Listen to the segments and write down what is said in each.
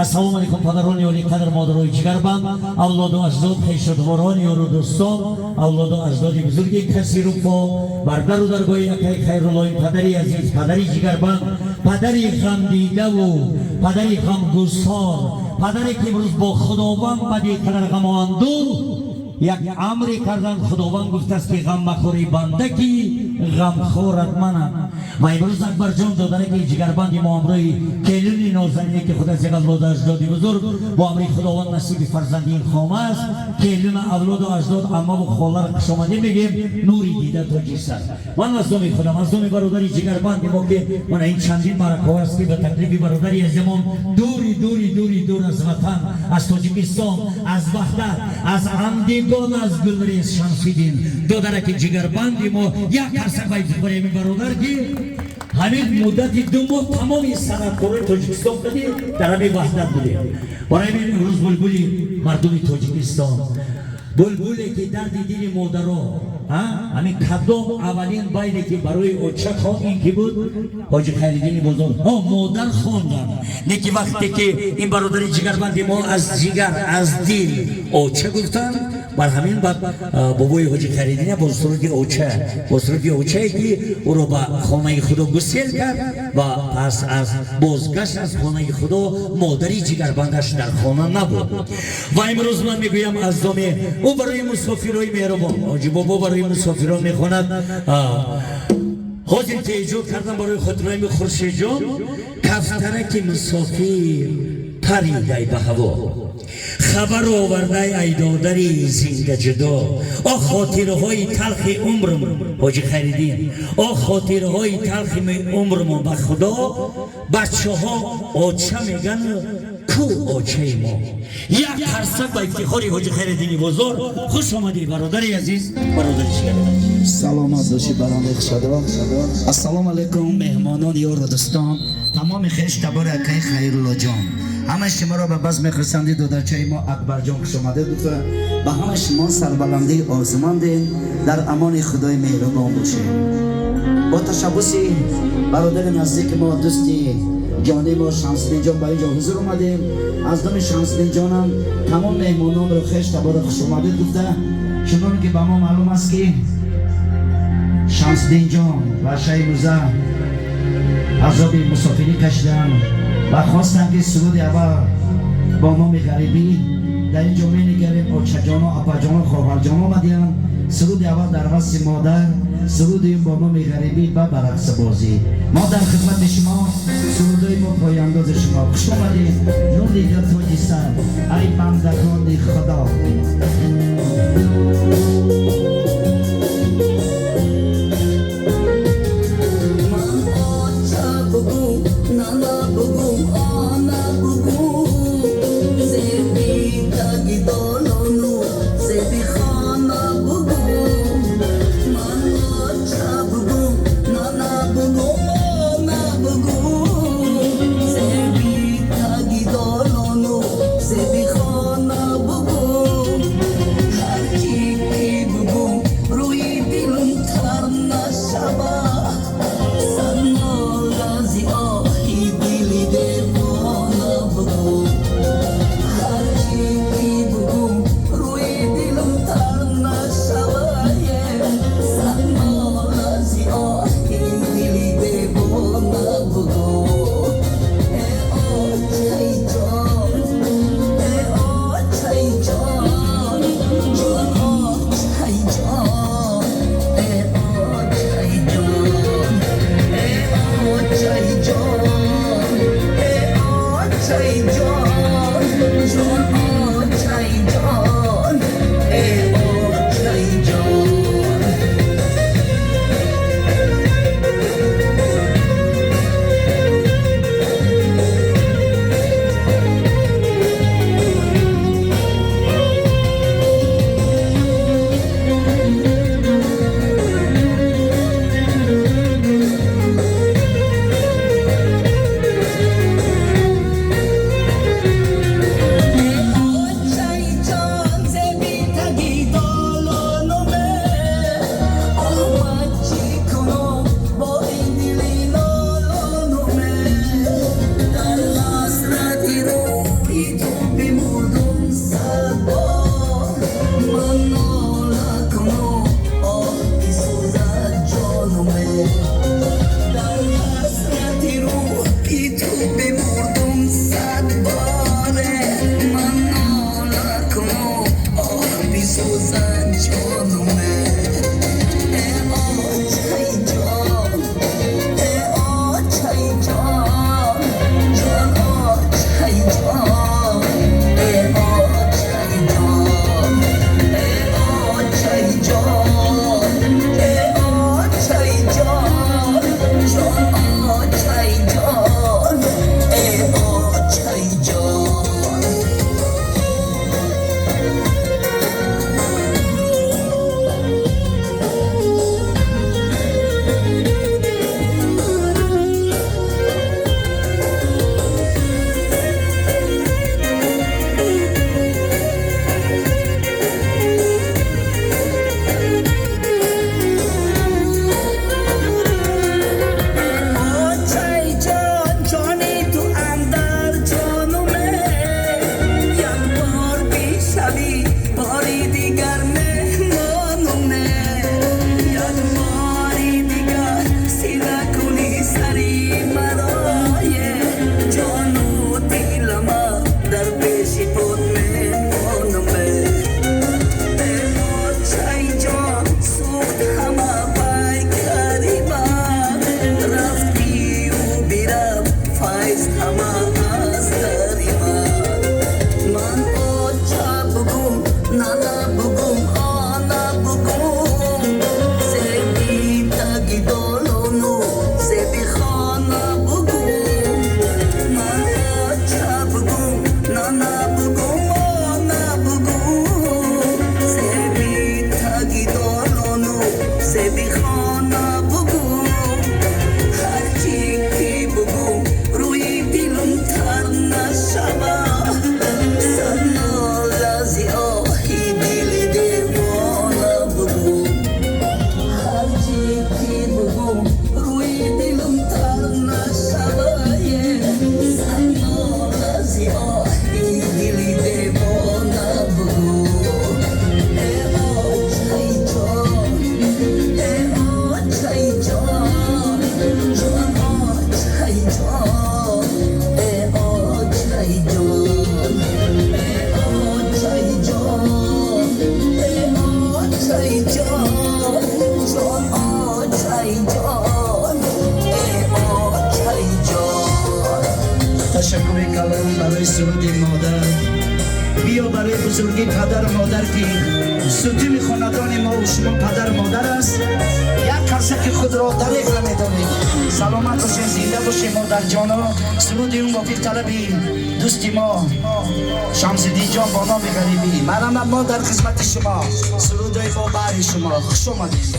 Ассалому алайкум, падарони олиқадр, модарои ҷигарбанд, авлоду аҷдод, хешутворон, ёру дӯстон, авлоду аҷдоди бузурги касирупо бар дару даргоҳи акаи Хайруллои падари азиз, падари ҷигарбанд, падари ғамдидаву падари ғамгусор, падаре ки имрӯз бо Худованд бади қадар ғаму андӯҳ як амре карданд. Худованд гуфтааст, ки ғам махӯри банда, ки ғамхорат манам. Ва имрӯз Акбарҷон додаре ки ҷигарбанди мо ҳамроҳи келини нозанине, ки худ аз як авлоду аҷдоди бузург бо амри Худованд насиби фарзанди ин хона аст, келина, авлоду аҷдод, аммаву холаро хушомадӣ мегӯем. Нури дида, тоҷи сар. Ман аз номи худам, аз номи бародари ҷигарбанди мо, ки мана ин чандин маъракаҳо аст, ки ба таклифи бародари азизамон дури дури дури дур аз ватан, аз Тоҷикистон, аз Ваҳдат, аз Андигон, аз Гулрез Шамсиддин додараки ҷигарбанди мо, як қарсак ба ифтихори ҳамин бародар, ки ҳамин муддати 2 моҳ тамоми санъаткорои Тоҷикистон кади дар ҳамин Ваҳдат будем. Барои ҳамин имрӯз булбули мардуми Тоҷикистон, булбуле ки дарди дили модаро, ҳамин кадом аввалин байте ки барои оча хон, ин ки буд? Ҳоҷи Хайриддини Бозор модар хонданд. Не ки вақте ки ин бародари ҷигарбанди мо аз ҷигар, аз дил оча гуфтанд, бар ҳамин баъд бобои ҳоҷи Хайриддин бо суруди оча, бо суруди очае, ки ӯро ба хонаи Худо гусел кард ва пас аз бозгашт аз хонаи Худо модари ҷигарбандаш дар хона набуд. Ва имрӯз ман мегӯям, аз доми ӯ барои мусофирои меҳрубон ҳоҷи бобо барои мусофирон мехонад. Ҳозир ки эҷод кардам барои хотираи Хуршедҷон: кафтараки мусофир паридай ба ҳаво, хабар овардай ай додари зинда ҷудо. Оҳ, хотираҳои талхи умрм, ҳоҷи Хайриддин, оҳ, хотираҳои талхи умрмон, ба Худо, бачаҳо оча меган, ку очаи мо? Як қарсак ба ифтихори ҳоҷи Хайриддини Бозор. Хуш омадӣ, бародари азиз, бародари ҷигарбанд. Саломат бошӣ, барандаи хушадо. Ассалому алайкум, меҳмонон, ёру дӯстон, тамоми хеш табори акаи Хайруллоҷон, ҳамаи шуморо ба базми хурсандӣ додарчаи мо Акбарҷон хушомадед гуфта, ба ҳамаи шумо сарбаландии орзумандем. Дар амони Худои меҳрубон бошед. Бо ташаббуси бародари наздики мо, дӯсти ҷони мо Шамсиддинҷон ба инҷо ҳузур омадем. Аз номи Шамсиддинҷонам тамом меҳмононро, хеш таборо хушомадед гуфта, чуноне ки ба мо маълум аст, ки Шамсиддинҷон ва Шаҳинуза азоби мусофирӣ кашиданд ва хостанд, ки суруди аввал бо номи «Ғарибӣ». Дар ин ҷо менигарем, очаҷоно, апаҷоно, хоҳарҷоно омадиянд. Суруди аввал дар васфи модар, суруди бо номи «Ғарибӣ» ба барақсабозӣ. Мо дар хидмати шумо, сурудои мо пояндози шумо. Хуш омадед, нур дида, тоҷи сар, ай бандагони Худо. Ман оча бугу, нана бугу, ана бугу, зеби тагидолону зеби хона бугу. Ман оча бугу, нана бугу, ана бугу, зеби тагидолону зеби хона бугу. Ҳарчи ки бугу, рӯи дилм тар нашавад. Санолази оҳи дили девона бугу. Ҳарчи ки бугу, рӯи дилм тар нашавад. Санолази оҳи дили девона бугу. Э очаи ҷон, э очаи ҷон, ҷон очаи ҷон, э очаи ҷон, э очаи ҷон, э очаи ҷон, ҷон очаи ҷон, э очаи ҷон. Э Оҳи дили девона бугӯ. Э очаи ҷон, э очаи ҷон, ҷон очаи ҷон, э очаи ҷон, э очаи ҷон, э очаи ҷон, ҷон очаи ҷон, э очаи ҷон. Ташаккури калон барои суруди модар. Биё барои бузургии падару модар, ки сутуни хонадони мо шумо падару модар аст, як қарсаки худро дареғ намедорем. Саломат бошед, зинда бошед, модарҷоно. Суруди он мувофиқ талаби дӯсти мо Шамсиддинҷон бо номи Ғарибӣ. Марҳамат, мо дар хизмати шумо, сурудои мо баҳри шумо. Хуш омадед.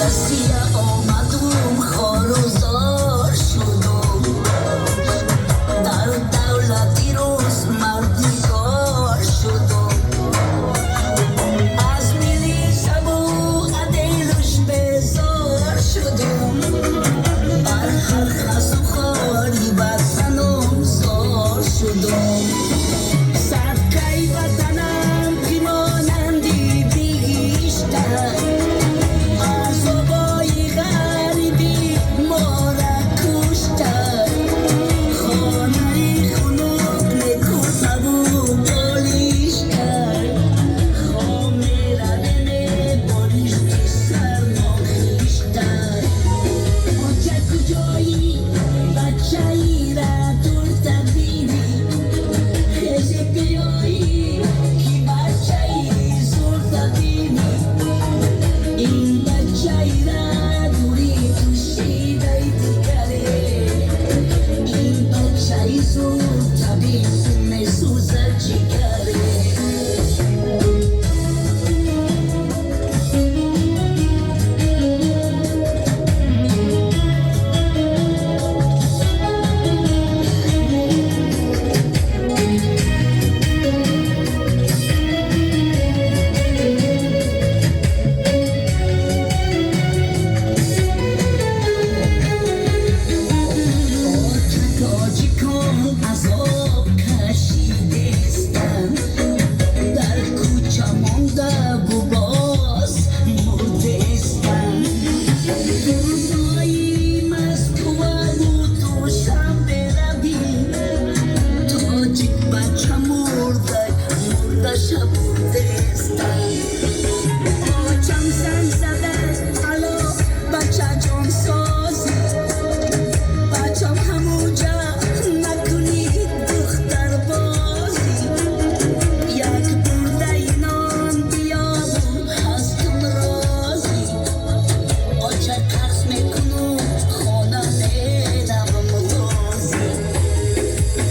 Россия омадум, хору зор шудум, дар давлати рус мардикор шудум, аз милисаву аделуш безор шудум, бар ҳар хасу хори ватанум зор шудум. Садқаи ватанам, ки монанди биҳишта, азобои ғарибӣ мора кушта, хонаи хунук некӯтаву болишта, хом меравеме болишти сармо хишта. Оча, куҷоӣ, бачаира дурта бинӣ, хезе биёӣ, ки бачаи зурта бинӣ. Ин бачаира дури пӯшидаи дигаре, ин бачаи зур табиб месӯзад ҷигаре. Оча, тоҷикон азоб кашидестанд, дар кӯча мондаву боз мурдестанд. Рӯзои Москваву Душанбе равӣ, тоҷик бача мурда мурдаша бурдестанд. Очам занг зада: «Ало, бачаҷон, созӣ?» Бачам, ҳамуҷа накунӣ духтарбозӣ, як бурдаи нон биёву ҳастум розӣ. Оча, қарз мекуну хона меравам ғозӣ.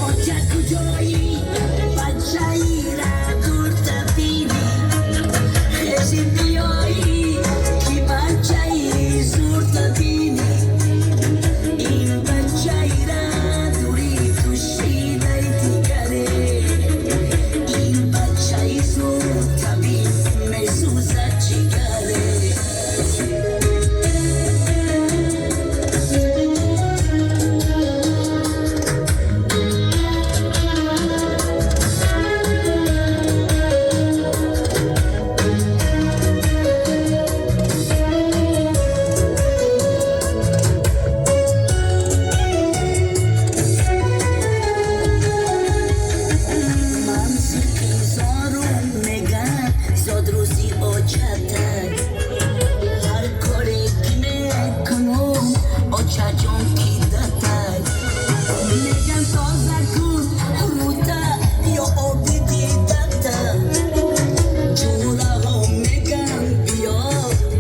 Оча, куҷоӣ, бачаира дурта бинӣ, хези биёӣ, ки бачаи зурта бинӣ. Ин бачаира дури пӯшидаи дигаре, ин бачаи зур табиб месӯзад ҷигаре. Ман сиқизорум, меган зодрӯзи очата, ҳар коре ки мекунум, очаҷон, ки датай. Меган тоза кун рута ё оби дидата, ҷураҳо меган биё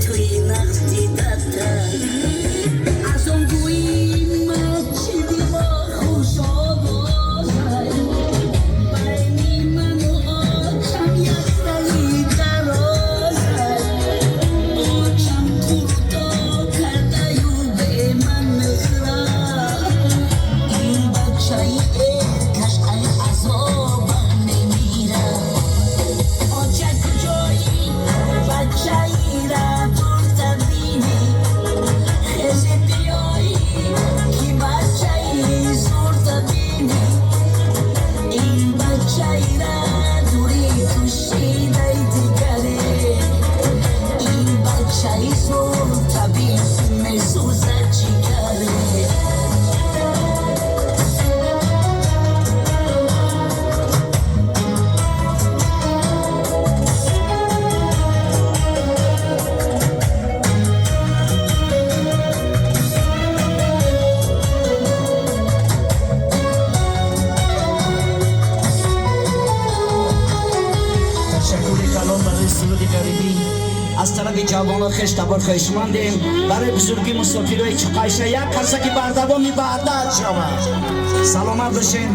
туи нағз дидата. Аз он гӯи масҷиди мо хушовозай, байни ману очам як рали дарозай. Ғарибӣ аз тарафи ҷавоно хештабор хоҳишмандем барои бузурги мусофирои Чуқайша як қарсаки бардавоми ваҳдат шавад. Саломат бошен.